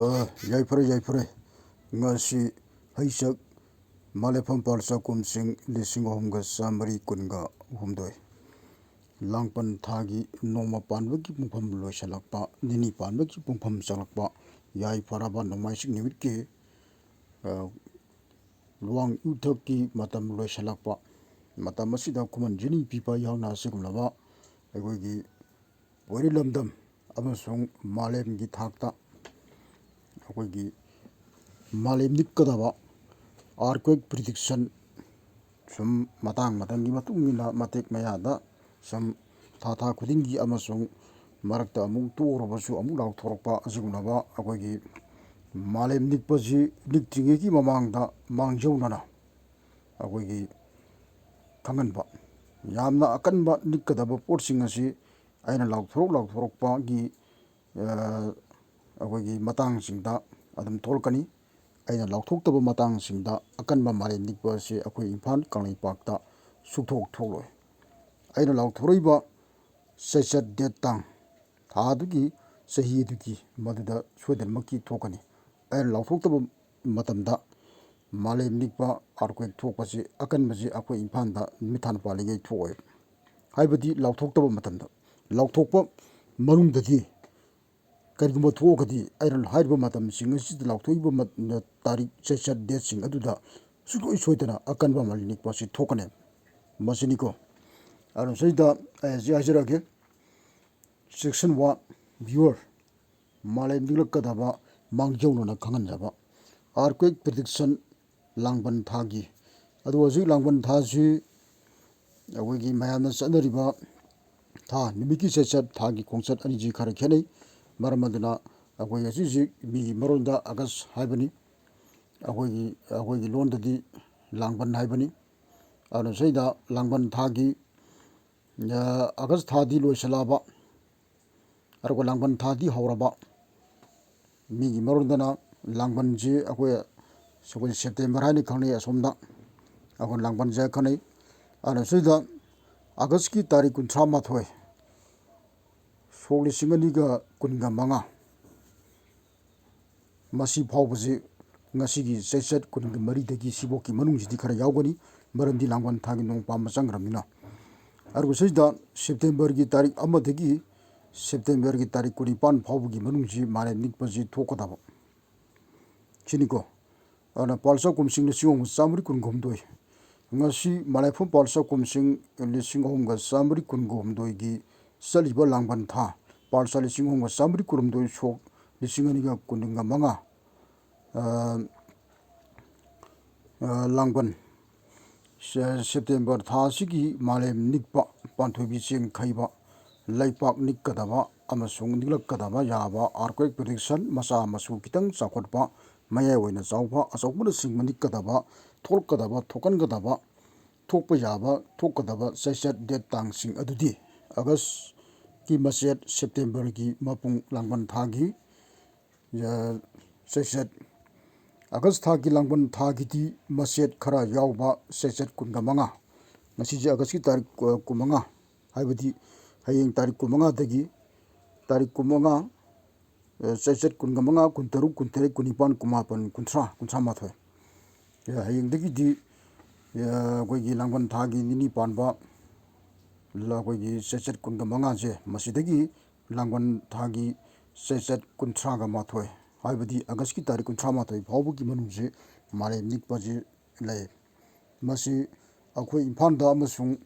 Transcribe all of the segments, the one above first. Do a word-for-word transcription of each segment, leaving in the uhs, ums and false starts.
ꯑ, ꯌꯥꯏꯐꯔꯦ, ꯌꯥꯏꯐꯔꯦ꯫ ꯉꯁꯤ ꯍꯩꯁꯛ ꯃꯥꯂꯦꯐꯝ ꯄꯥꯜ ꯆꯥꯛꯈꯨꯝꯁꯤꯡ ꯂꯤꯁꯤꯡ ꯑꯍꯨꯝꯒ ꯆꯥꯃꯔꯤ ꯀꯨꯟꯒ ꯍꯨꯝꯗꯣꯏ꯫ ꯂꯥꯡꯕꯟ ꯊꯥꯒꯤ ꯅꯣꯡꯃ ꯄꯥꯟꯕꯒꯤ ꯄꯨꯡꯐꯝ ꯂꯣꯏꯁꯤꯜꯂꯛꯄ, ꯅꯤꯅꯤ ꯄꯥꯟꯕꯒꯤ ꯄꯨꯡꯐꯝ ꯆꯜꯂꯛꯄ, ꯌꯥꯏꯐꯔꯕ ꯅꯣꯡꯃꯥꯏꯖꯤꯡ ꯅꯨꯃꯤꯠꯀꯤ, ꯑ, ꯂꯨꯋꯥꯡ ꯏꯊꯛꯀꯤ ꯃꯇꯝ ꯂꯣꯏꯁꯤꯜꯂꯛꯄ, ꯃꯇꯝ ꯑꯁꯤꯗ ꯈꯨꯃꯟ ꯖꯤꯅꯤꯡ ꯄꯤꯕ ꯌꯥꯎꯅ ꯑꯁꯤꯒꯨꯝꯂꯕ ꯑꯩꯈꯣꯏꯒꯤ ꯄꯣꯏꯔꯤ ꯂꯝꯗꯝ ꯑꯃꯁꯨꯡ ꯃꯥꯂꯦꯝꯒꯤ ꯊꯥꯛꯇ ꯑꯩꯈꯣꯏꯒꯤ ꯃꯥꯂꯦꯝ ꯅꯤꯛꯀꯗꯕ earthquake prediction ꯁꯨꯝ ꯃꯇꯥꯡ ꯃꯇꯝꯒꯤ ꯃꯇꯨꯡ ꯏꯟꯅ ꯃꯇꯦꯛ ꯃꯌꯥꯗ ꯁꯨꯝ ꯊꯥ ꯊꯥ ꯈꯨꯗꯤꯡꯒꯤ ꯑꯃꯁꯨꯡ ꯃꯔꯛꯇ ꯑꯃꯨꯛ ꯇꯣꯛꯎꯔꯕꯁꯨ ꯑꯃꯨꯛ ꯂꯥꯎꯊꯣꯔꯛꯄ ꯑꯁꯤꯒꯨꯝꯂꯕ ꯑꯩꯈꯣꯏꯒꯤ ꯃꯥꯂꯦꯝ ꯅꯤꯛꯄꯁꯤ ꯅꯤꯛꯇ꯭ꯔꯤꯉꯩꯒꯤ ꯃꯃꯥꯡꯗ ꯃꯥꯡꯖꯧꯅꯅ ꯑꯩꯈꯣꯏꯒꯤ ꯈꯪꯍꯟꯕ꯫ ꯌꯥꯝꯅ ꯑꯀꯟꯕ ꯅꯤꯛꯀꯗꯕ ꯄꯣꯠꯁꯤꯡ ꯑꯁꯤ ꯑꯩꯅ ꯂꯥꯎꯊꯣꯔꯛ ꯂꯥꯎꯊꯣꯔꯛꯄꯒꯤ, ꯑ, ꯑꯩꯈꯣꯏꯒꯤ ꯃꯇꯥꯡꯁꯤꯡꯗ ꯑꯗꯨꯝ ꯊꯣꯛꯂꯛꯀꯅꯤ꯫ ꯑꯩꯅ ꯂꯥꯎꯊꯣꯛꯇꯕ ꯃꯇꯥꯡꯁꯤꯡꯗ ꯑꯀꯟꯕ ꯃꯥꯂꯦꯝ ꯅꯤꯛꯄ ꯑꯁꯤ ꯑꯩꯈꯣꯏ ꯏꯝꯐꯥꯜ ꯀꯪꯂꯩꯄꯥꯛꯇ ꯁꯨꯛꯊꯣꯛ ꯊꯣꯛꯂꯣꯏ꯫ ꯑꯩꯅ ꯂꯥꯎꯊꯣꯔꯛꯏꯕ ꯆꯩꯆꯠ date ꯇꯥꯡ, ꯊꯥ ꯑꯗꯨꯒꯤ, ꯆꯍꯤ ꯑꯗꯨꯒꯤ ꯃꯗꯨꯗ ꯁꯣꯏꯗꯅꯃꯛꯀꯤ ꯊꯣꯛꯀꯅꯤ꯫ ꯑꯩꯅ ꯂꯥꯎꯊꯣꯛꯇꯕ ꯃꯇꯝꯗ ꯃꯥꯂꯦꯝ ꯅꯤꯛꯄ earthquake ꯊꯣꯛꯄꯁꯤ, ꯑꯀꯟꯕꯁꯤ ꯑꯩꯈꯣꯏ ꯏꯝꯐꯥꯜꯗ ꯅꯨꯃꯤꯠ ꯊꯥꯅ ꯄꯥꯜꯂꯤꯉꯩ ꯊꯣꯛꯑꯣꯏ꯫ ꯍꯥꯏꯕꯗꯤ ꯂꯥꯎꯊꯣꯛꯇꯕ ꯃꯇꯝꯗ, ꯂꯥꯎꯊꯣꯛꯄ ꯃꯅꯨꯡꯗꯗꯤ ꯀꯔꯤꯒꯨꯝꯕ ꯊꯣꯛꯑꯒꯗꯤ ꯑꯩꯅ ꯍꯥꯏꯔꯤꯕ ꯃꯇꯝꯁꯤꯡ ꯑꯁꯤꯗ ꯂꯥꯎꯊꯣꯛꯏꯕ ꯃ-, ꯇꯥꯔꯤꯛ, ꯆꯩꯆꯠ, date ꯁꯤꯡ ꯑꯗꯨꯗ ꯁꯨꯡꯁꯣꯏ ꯁꯣꯏꯗꯅ ꯑꯀꯟꯕ ꯃꯥꯂꯦꯝ ꯅꯤꯛꯄ ꯑꯁꯤ ꯊꯣꯛꯀꯅꯤ꯫ ꯃꯁꯤꯅꯤꯀꯣ꯫ ꯑꯗꯨꯅ ꯁꯤꯗ ꯑꯩ ꯍꯧꯖꯤꯛ ꯍꯥꯏꯖꯔꯛꯑꯒꯦ꯫ Section one, viewer, ꯃꯥꯂꯦꯝ ꯅꯤꯛꯂꯛꯀꯗꯕ ꯃꯥꯡꯖꯧꯅꯅ ꯈꯪꯍꯟꯖꯕ꯫ Earthquake prediction, ꯂꯥꯡꯕꯟ ꯊꯥꯒꯤ꯫ ꯑꯗꯨ ꯍꯧꯖꯤꯛ ꯂꯥꯡꯕꯟ ꯊꯥꯁꯤ ꯑꯩꯈꯣꯏꯒꯤ ꯃꯌꯥꯝꯅ ꯆꯠꯅꯔꯤꯕ ꯊꯥ, ꯅꯨꯃꯤꯠꯀꯤ ꯆꯩꯆꯠ, ꯊꯥꯒꯤ ꯈꯣꯡꯆꯠ ꯑꯅꯤꯁꯤ ꯈꯔ ꯈꯦꯠꯅꯩ꯫ ꯃꯔꯝ ꯑꯗꯨꯅ ꯑꯩꯈꯣꯏ ꯍꯧꯖꯤꯛ ꯍꯧꯖꯤꯛ ꯃꯤꯒꯤ ꯃꯔꯣꯟꯗ August ꯍꯥꯏꯕꯅꯤ, ꯑꯩꯈꯣꯏꯒꯤ, ꯑꯩꯈꯣꯏꯒꯤ ꯂꯣꯟꯗꯗꯤ ꯂꯥꯡꯕꯟ ꯍꯥꯏꯕꯅꯤ꯫ ꯑꯗꯨꯅ ꯁꯤꯗ ꯂꯥꯡꯕꯟ ꯊꯥꯒꯤ, ꯑ, August ꯊꯥꯗꯤ ꯂꯣꯏꯁꯤꯜꯂꯛꯑꯕ, ꯑꯗꯨꯒ ꯂꯥꯡꯕꯟ ꯊꯥꯗꯤ ꯍꯧꯔꯕ꯫ ꯃꯤꯒꯤ ꯃꯔꯣꯟꯗꯅ ꯂꯥꯡꯕꯟꯁꯤ ꯑꯩꯈꯣꯏ, ꯑꯩꯈꯣꯏ September ꯍꯥꯏꯅ ꯈꯪꯅꯩ ꯑꯁꯣꯝꯗ, ꯑꯩꯈꯣꯏ ꯂꯥꯡꯕꯟꯁꯦ ꯈꯪꯅꯩ꯫ ꯑꯗꯨꯅ ꯁꯤꯗ August ꯀꯤ ꯇꯥꯔꯤꯛ ꯀꯨꯟꯊ꯭ꯔꯥ ꯃꯥꯊꯣꯏ, ꯁꯣꯛ ꯂꯤꯁꯤꯡ ꯑꯅꯤꯒ ꯀꯨꯟꯒ ꯃꯉꯥ, ꯃꯁꯤ ꯐꯥꯎꯕꯁꯤ ꯉꯁꯤꯒꯤ ꯆꯩꯆꯠ ꯀꯨꯟꯒ ꯃꯔꯤꯗꯒꯤ ꯁꯤꯐꯥꯎꯒꯤ ꯃꯅꯨꯡꯁꯤꯗꯤ ꯈꯔ ꯌꯥꯎꯒꯅꯤ, ꯃꯔꯝꯗꯤ ꯂꯥꯡꯕꯟ ꯊꯥꯒꯤ ꯅꯣꯡ ꯄꯥꯝꯕ ꯆꯪꯈ꯭ꯔꯕꯅꯤꯅ꯫ ꯑꯗꯨꯒ ꯁꯤꯗ ꯁꯦꯞꯇꯦꯝꯕꯔꯒꯤ ꯇꯥꯔꯤꯛ ꯑꯃꯗꯒꯤ ꯁꯦꯞꯇꯦꯝꯕꯔꯒꯤ ꯇꯥꯔꯤꯛ ꯀꯨꯟꯅꯤꯄꯥꯟ ꯐꯥꯎꯕꯒꯤ ꯃꯅꯨꯡꯁꯤ ꯃꯥꯂꯦꯝ ꯅꯤꯛꯄꯁꯤ ꯊꯣꯛꯀꯗꯕ ꯁꯤꯅꯤꯀꯣ꯫ ꯑꯗꯨꯅ ꯄꯥꯜꯆꯥꯎ ꯀꯨꯝꯁꯤꯡ ꯂꯤꯁꯤꯡ ꯑꯍꯨꯝꯒ ꯆꯥꯃꯔꯤ ꯀꯨꯟꯒ ꯍꯨꯝꯗꯣꯏ, ꯉꯁꯤ ꯃꯂꯥꯏꯐꯝ ꯄꯥꯜꯆꯥꯎ ꯀꯨꯝꯁꯤꯡ ꯂꯤꯁꯤꯡ ꯑꯍꯨꯝꯒ ꯆꯥꯃꯔꯤ ꯀꯨꯟꯒ ꯍꯨꯝꯗꯣꯏꯒꯤ ꯆꯠꯂꯤꯕ ꯂꯥꯡꯕꯟ ꯊꯥ, ꯄꯥꯜꯆꯥ ꯂꯤꯁꯤꯡ ꯑꯍꯨꯝꯒ ꯆꯥꯃꯔꯤ ꯀꯨꯟꯍꯨꯝꯗꯣꯏ ꯁꯣꯛ ꯂꯤꯁꯤꯡ ꯑꯅꯤꯒ ꯀꯨꯟꯒ ꯃꯉꯥ, ꯑ, ꯑ, ꯂꯥꯡꯕꯟ, ꯁꯦ-, ꯁꯦꯞꯇꯦꯝꯕꯔ ꯊꯥ ꯑꯁꯤꯒꯤ ꯃꯥꯂꯦꯝ ꯅꯤꯛꯄ, ꯄꯥꯟꯊꯣꯏꯕꯤ ꯆꯦꯡ ꯈꯩꯕ, ꯂꯩꯄꯥꯛ ꯅꯤꯛꯀꯗꯕ ꯑꯃꯁꯨꯡ ꯅꯤꯛꯂꯛꯀꯗꯕ ꯌꯥꯕ earthquake prediction, ꯃꯆꯥ ꯃꯁꯨ ꯈꯤꯇꯪ ꯆꯥꯎꯈꯠꯄ, ꯃꯌꯥꯏ ꯑꯣꯏꯅ ꯆꯥꯎꯕ, ꯑꯆꯧꯕꯅꯆꯤꯡꯕ ꯅꯤꯛꯀꯗꯕ, ꯊꯣꯛꯂꯛꯀꯗꯕ, ꯊꯣꯛꯍꯟꯒꯗꯕ, ꯊꯣꯛꯄ ꯌꯥꯕ, ꯊꯣꯛꯀꯗꯕ ꯆꯩꯆꯠ date ꯇꯥꯡꯁꯤꯡ ꯑꯗꯨꯗꯤ ꯑꯥꯒꯁꯀꯤ ꯃꯆꯦꯠ, ꯁꯦꯞꯇꯦꯝꯕꯔꯒꯤ ꯃꯄꯨꯡ, ꯂꯥꯡꯕꯟ ꯊꯥꯒꯤ, ꯑ, ꯆꯩꯆꯠ, ꯑꯥꯒꯁ ꯊꯥꯒꯤ ꯂꯥꯡꯕꯟ ꯊꯥꯒꯤꯗꯤ ꯃꯆꯦꯠ ꯈꯔ ꯌꯥꯎꯕ ꯆꯩꯆꯠ ꯀꯨꯟꯒ ꯃꯉꯥ, ꯉꯁꯤꯁꯦ ꯑꯥꯒꯁꯀꯤ ꯇꯥꯔꯤꯛ, ꯑ, ꯀꯨꯟꯃꯉꯥ, ꯍꯥꯏꯕꯗꯤ ꯍꯌꯦꯡ ꯇꯥꯔꯤꯛ ꯀꯨꯟꯃꯉꯥꯗꯒꯤ, ꯇꯥꯔꯤꯛ ꯀꯨꯟꯃꯉꯥ, ꯑ, ꯆꯩꯆꯠ ꯀꯨꯟꯒ ꯃꯉꯥ, ꯀꯨꯟꯇꯔꯨꯛ, ꯀꯨꯟꯇꯔꯦꯠ, ꯀꯨꯟꯅꯤꯄꯥꯟ, ꯀꯨꯟꯃꯥꯄꯟ, ꯀꯨꯟꯊ꯭ꯔꯥ, ꯀꯨꯟꯊ꯭ꯔꯥ ꯃꯥꯊꯣꯏ꯫ ꯑ, ꯍꯌꯦꯡꯗꯒꯤꯗꯤ, ꯑ, ꯑꯩꯈꯣꯏꯒꯤ ꯂꯥꯡꯕꯟ ꯊꯥꯒꯤ ꯅꯤꯅꯤ ꯄꯥꯟꯕ, ꯂ-, ꯑꯩꯈꯣꯏꯒꯤ ꯆꯩꯆꯠ ꯀꯨꯟꯒ ꯃꯉꯥꯁꯦ, ꯃꯁꯤꯗꯒꯤ ꯂꯥꯡꯕꯟ ꯊꯥꯒꯤ ꯆꯩꯆꯠ ꯀꯨꯟꯊ꯭ꯔꯥꯒ ꯃꯥꯊꯣꯏ, ꯍꯥꯏꯕꯗꯤ ꯑꯥꯒꯁꯀꯤ ꯇꯥꯔꯤꯛ ꯀꯨꯟꯊ꯭ꯔꯥ ꯃꯥꯊꯣꯏ ꯐꯥꯎꯕꯒꯤ ꯃꯅꯨꯡꯁꯦ ꯃꯥꯂꯦꯝ ꯅꯤꯛꯄꯁꯤ ꯂꯩ꯫ ꯃꯁꯤ ꯑꯩꯈꯣꯏ ꯏꯝꯐꯥꯜꯗ ꯑꯃꯁꯨꯡ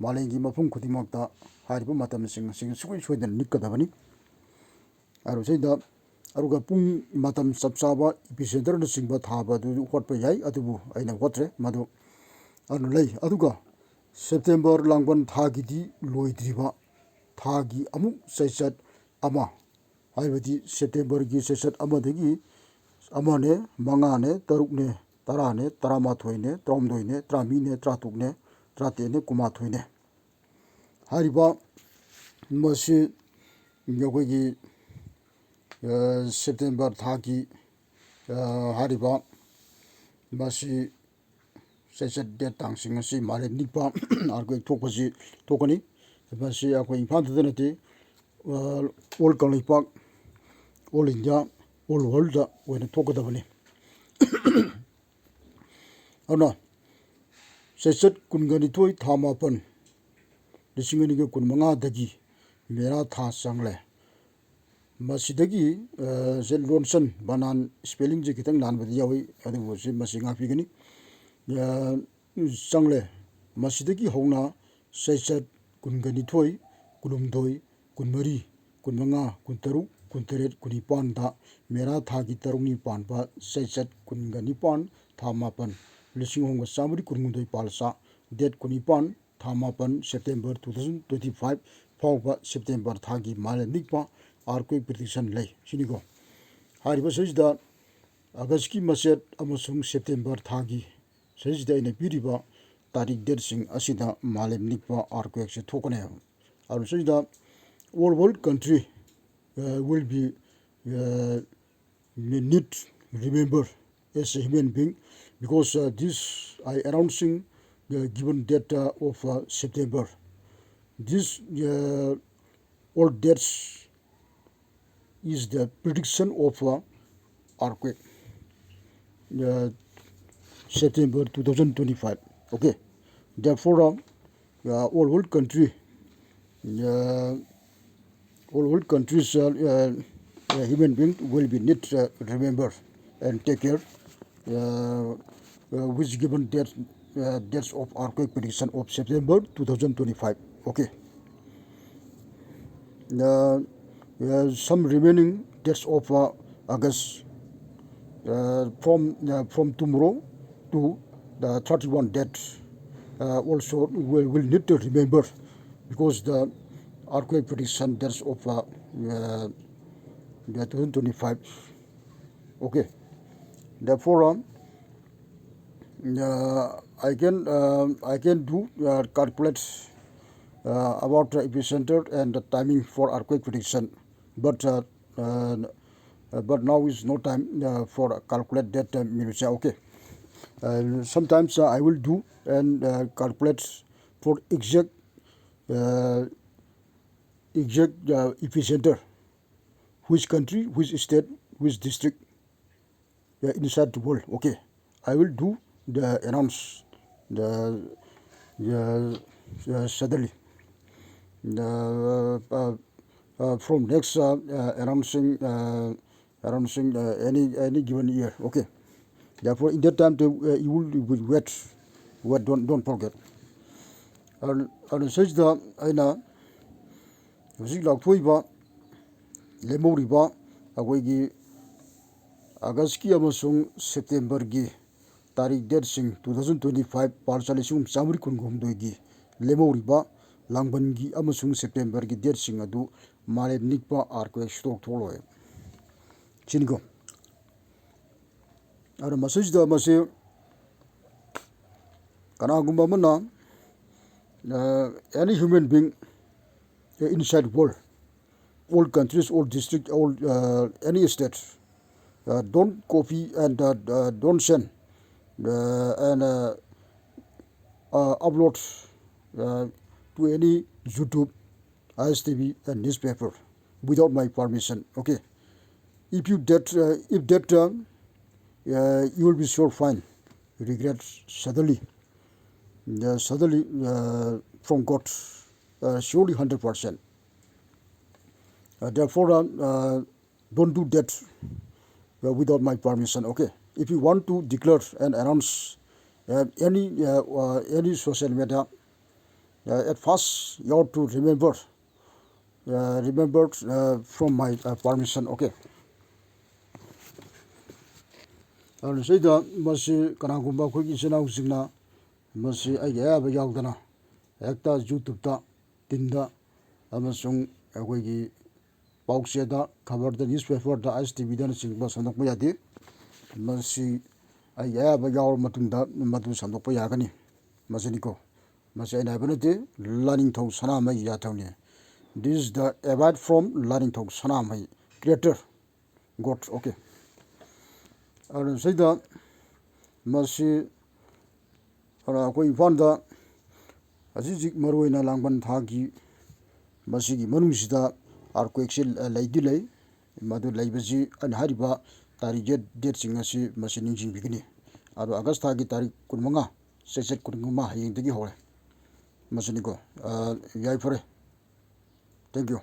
ꯃꯥꯂꯦꯝꯒꯤ ꯃꯐꯝ ꯈꯨꯗꯤꯡꯃꯛꯇ ꯍꯥꯏꯔꯤꯕ ꯃꯇꯝꯁꯤꯡ ꯑꯁꯤ ꯁꯨꯡꯁꯣꯏ ꯁꯣꯏꯗꯅ ꯅꯤꯛꯀꯗꯕꯅꯤ꯫ ꯑꯗꯨ ꯁꯤꯗ, ꯑꯗꯨꯒ ꯄꯨꯡ, ꯃꯇꯝ ꯆꯞ ꯆꯥꯕ, epicenterꯅꯆꯤꯡꯕ ꯊꯥꯕ ꯑꯗꯨ ꯍꯣꯠꯄ ꯌꯥꯏ, ꯑꯗꯨꯕꯨ ꯑꯩꯅ ꯍꯣꯠꯇ꯭ꯔꯦ ꯃꯗꯨ꯫ ꯑꯗꯨꯅ ꯂꯩ꯫ ꯑꯗꯨꯒ ꯁꯦꯞꯇꯦꯝꯕꯔ ꯂꯥꯡꯕꯟ ꯊꯥꯒꯤꯗꯤ ꯂꯣꯏꯗ꯭ꯔꯤꯕ ꯊꯥꯒꯤ ꯑꯃꯨꯛ ꯆꯩꯆꯠ ꯑꯃ, ꯍꯥꯏꯕꯗꯤ ꯁꯦꯞꯇꯦꯝꯕꯔꯒꯤ ꯆꯩꯆꯠ ꯑꯃꯗꯒꯤ ꯑꯃꯅꯦ, ꯃꯉꯥꯅꯦ, ꯇꯔꯨꯛꯅꯦ, ꯇꯔꯥꯅꯦ, ꯇꯔꯥꯃꯥꯊꯣꯏꯅꯦ, ꯇꯔꯥꯍꯨꯝꯗꯣꯏꯅꯦ, ꯇꯔꯥꯃꯔꯤꯅꯦ, ꯇꯔꯥꯇꯔꯨꯛꯅꯦ, ꯇꯔꯥꯇꯔꯦꯠꯅꯦ, ꯀꯨꯟꯃꯥꯊꯣꯏꯅꯦ꯫ ꯍꯥꯏꯔꯤꯕ ꯃꯁꯤ ꯑꯩꯈꯣꯏꯒꯤ, ꯑ, ꯁꯦꯞꯇꯦꯝꯕꯔ ꯊꯥꯒꯤ, ꯑ, ꯍꯥꯏꯔꯤꯕ ꯃꯁꯤ ꯆꯩꯆꯠ date ꯇꯥꯡꯁꯤꯡ ꯑꯁꯤ ꯃꯥꯂꯦꯝ ꯅꯤꯛꯄ earthquake ꯊꯣꯛꯄꯁꯤ ꯊꯣꯛꯀꯅꯤ꯫ ꯃꯁꯤ ꯑꯩꯈꯣꯏ ꯏꯝꯐꯥꯜꯗꯇ ꯅꯠꯇꯦ, ꯑ, all ꯀꯪꯂꯩꯄꯥꯛ, all India, ꯑꯣꯜ ꯋꯥꯔꯜꯗ ꯑꯣꯏꯅ ꯊꯣꯛꯀꯗꯕꯅꯤ꯫ ꯑꯗꯨꯅ ꯆꯩꯆꯠ ꯀꯨꯟꯒ ꯅꯤꯊꯣꯏ, ꯊꯥ ꯃꯥꯄꯟ, ꯂꯤꯁꯤꯡ ꯑꯅꯤꯒ ꯀꯨꯟꯃꯉꯥꯗꯒꯤ ꯃꯦꯔꯥ ꯊꯥ ꯆꯪꯂꯦ꯫ ꯃꯁꯤꯗꯒꯤ, ꯑ, ꯁꯦ ꯂꯣꯟꯁꯟ, ꯕꯅꯥꯟ, ꯁ꯭ꯄꯦꯂꯤꯡꯁꯦ ꯈꯤꯇꯪ ꯂꯥꯟꯕꯗꯤ ꯌꯥꯎꯏ, ꯑꯗꯨꯕꯨ ꯁꯤ ꯃꯁꯤ ꯉꯥꯛꯄꯤꯒꯅꯤ꯫ ꯑ, ꯆꯪꯂꯦ꯫ ꯃꯁꯤꯗꯒꯤ ꯍꯧꯅ ꯆꯩꯆꯠ ꯀꯨꯟꯒ ꯅꯤꯊꯣꯏ, ꯀꯨꯟꯍꯨꯝꯗꯣꯏ, ꯀꯨꯟꯃꯔꯤ, ꯀꯨꯟꯃꯉꯥ, ꯀꯨꯟꯇꯔꯨꯛ, ꯀꯨꯟꯇꯔꯦꯠ, ꯀꯨꯟꯅꯤꯄꯥꯟꯗ ꯃꯦꯔꯥ ꯊꯥꯒꯤ ꯇꯔꯨꯛꯅꯤ ꯄꯥꯟꯕ ꯆꯩꯆꯠ ꯀꯨꯟꯒ ꯅꯤꯄꯥꯟ, ꯊꯥ ꯃꯥꯄꯟ, ꯂꯤꯁꯤꯡ ꯑꯍꯨꯝꯒ ꯆꯥꯃꯔꯤ ꯀꯨꯟꯍꯨꯝꯗꯣꯏ ꯄꯥꯜꯂꯁꯥ, date ꯀꯨꯟꯅꯤꯄꯥꯟ, ꯊꯥ ꯃꯥꯄꯟ, September two thousand twenty five ꯐꯥꯎꯕ September ꯊꯥꯒꯤ ꯃꯥꯂꯦꯝ ꯅꯤꯛꯄ earthquake prediction ꯂꯩ꯫ ꯁꯤꯅꯤꯀꯣ꯫ ꯍꯥꯏꯔꯤꯕ ꯁꯤꯗꯩꯁꯤꯗ Augustꯀꯤ ꯃꯆꯦꯠ ꯑꯃꯁꯨꯡ September ꯊꯥꯒꯤ ꯁꯤꯗꯩꯁꯤꯗ ꯑꯩꯅ ꯄꯤꯔꯤꯕ ꯇꯥꯔꯤꯛ, dateꯁꯤꯡ ꯑꯁꯤꯗ ꯃꯥꯂꯦꯝ ꯅꯤꯛꯄ earthquakeꯁꯦ ꯊꯣꯛꯀꯅꯦꯕ꯫ ꯑꯗꯨ ꯁꯤꯗ all world country, uh, will be, uh, need remember as a human being, because, uh, this I announcing, uh, given date, uh, of, uh, September. This, uh, all dates is the prediction of, uh, earthquake, uh, September two thousand twenty-five. Okay. Therefore, uh, uh, all world country, uh, all world countries, uh, uh, uh, human being will be need, uh, remember and take care, uh, uh, which given date, uh, dates of earthquake prediction of September two thousand twenty-five. Okay. Uh, uh, some remaining dates of, uh, August, uh, from, uh, from tomorrow to the thirty-one date, uh, also will, will need to remember, because the earthquake prediction dates of, uh, uh, the two thousand twenty-five. Okay. Therefore, um, uh, I can, uh, I can do, uh, calculate, uh, about the epicenter and the timing for earthquake prediction, but, uh, uh, uh, but now is no time, uh, for calculate that, uh, minutes. Yeah, okay. Uh, sometimes, uh, I will do and, uh, calculate for exact, uh, exact, uh, epicenter, which country, which state, which district, uh, inside the world. Okay, I will do the announce the, the, uh, suddenly. The, uh, uh, from next, uh, uh, announcing, uh, announcing, uh, any, any given year. Okay. Therefore, in that time, they, uh, you will, will wait, wait, don't, don't forget. ꯑꯗꯨ, ꯑꯗꯨ ꯁꯤꯗꯩꯁꯤꯗ ꯑꯩꯅ ꯍꯧꯖꯤꯛ ꯂꯥꯎꯊꯣꯛꯏꯕ, ꯂꯦꯝꯍꯧꯔꯤꯕ ꯑꯩꯈꯣꯏꯒꯤ ꯑꯥꯒꯁꯀꯤ ꯑꯃꯁꯨꯡ ꯁꯦꯞꯇꯦꯝꯕꯔꯒꯤ ꯇꯥꯔꯤꯛ, ꯗꯦꯠꯁꯤꯡ, two thousand twenty five, ꯄꯥꯔꯁꯥ ꯂꯤꯁꯤꯡ ꯑꯃ ꯆꯥꯃꯔꯤ ꯀꯨꯟꯒ ꯍꯨꯝꯗꯣꯏꯒꯤ ꯂꯦꯝꯍꯧꯔꯤꯕ ꯂꯥꯡꯕꯟꯒꯤ ꯑꯃꯁꯨꯡ ꯁꯦꯞꯇꯦꯝꯕꯔꯒꯤ ꯗꯦꯠꯁꯤꯡ ꯑꯗꯨ ꯃꯥꯂꯦꯝ ꯅꯤꯛꯄ ꯑꯥꯔꯀ꯭ꯋꯦꯛ ꯁꯨꯛꯊꯣꯛ ꯊꯣꯛꯂꯣꯏ꯫ ꯁꯤꯅꯤꯀꯣ꯫ ꯑꯗꯣ ꯃꯁꯤꯁꯤꯗ ꯃꯁꯤ ꯀꯅꯥꯒꯨꯝꯕ ꯑꯃꯅ, uh, any human being, uh, inside world, all countries, all district, all, uh, any state, uh, don't copy and, uh, uh, don't send, uh, and, uh, uh, upload, uh, to any YouTube, I S T V and newspaper without my permission. Okay. If you that, uh, if that, uh, uh, you will be sure fine. Regret suddenly, uh, suddenly, uh, from God, uh, surely hundred percent. Uh, therefore, uh, uh, don't do that, uh, without my permission. Okay. If you want to declare and announce, uh, any, uh, uh, any social media, uh, at first you have to remember, uh, remember, uh, from my, uh, permission. Okay. ꯑꯗꯨꯅ ꯁꯤꯗ ꯃꯁꯤ ꯀꯅꯥꯒꯨꯝꯕ ꯑꯩꯈꯣꯏꯒꯤ ꯏꯆꯤꯟ ꯏꯅꯥꯎꯁꯤꯡꯅ ꯃꯁꯤ ꯑꯩꯒꯤ ꯑꯌꯥꯕ ꯌꯥꯎꯗꯅ ꯍꯦꯛꯇ YouTubeꯇ, ꯇꯤꯟꯗ ꯑꯃꯁꯨꯡ ꯑꯩꯈꯣꯏꯒꯤ ꯄꯥꯎꯆꯦꯗ, ꯈꯕꯔꯗ, newspaperꯗ, I S T Vꯗꯅꯆꯤꯡꯕ ꯁꯟꯗꯣꯛꯄ ꯌꯥꯗꯦ꯫ ꯃꯁꯤ ꯑꯩꯒꯤ ꯑꯌꯥꯕ ꯌꯥꯎꯔꯕ ꯃꯇꯨꯡꯗ ꯃꯗꯨ ꯁꯟꯗꯣꯛꯄ ꯌꯥꯒꯅꯤ꯫ ꯃꯁꯤꯅꯤꯀꯣ꯫ ꯃꯁꯤ ꯑꯩꯅ ꯍꯥꯏꯕ ꯅꯠꯇꯦ, ꯂꯥꯏꯅꯤꯡꯊꯧ ꯁꯅꯥꯃꯍꯤ ꯌꯥꯊꯪꯅꯤ꯫ This is the advice from Lainingthou Sanamahi, creator God. Okay. ꯑꯗꯨꯅ ꯁꯤꯗ ꯃꯁꯤ, ꯑꯗꯨꯅ ꯑꯩꯈꯣꯏ ꯏꯝꯐꯥꯜꯗ ꯍꯧꯖꯤꯛ ꯍꯧꯖꯤꯛ ꯃꯔꯨꯑꯣꯏꯅ ꯂꯥꯡꯕꯟ ꯊꯥꯒꯤ ꯃꯁꯤꯒꯤ ꯃꯅꯨꯡꯁꯤꯗ earthquakeꯁꯤ ꯂꯩꯗꯤ ꯂꯩ꯫ ꯃꯗꯨ ꯂꯩꯕꯁꯤ ꯑꯩꯅ ꯍꯥꯏꯔꯤꯕ ꯇꯥꯔꯤꯛ ꯗꯦꯠꯁꯤꯡ ꯑꯁꯤ ꯃꯁꯤ ꯅꯤꯡꯁꯤꯡꯕꯤꯒꯅꯤ꯫ ꯑꯗꯣ ꯑꯥꯒꯁ ꯊꯥꯒꯤ ꯇꯥꯔꯤꯛ ꯀꯨꯟꯃꯉꯥ, ꯆꯩꯆꯠ ꯀꯨꯟꯃꯉꯥ, ꯍꯌꯦꯡꯗꯒꯤ ꯍꯧꯔꯦ꯫ ꯃꯁꯤꯅꯤꯀꯣ꯫ ꯑ, ꯌꯥꯏꯐꯔꯦ꯫ Thank you꯫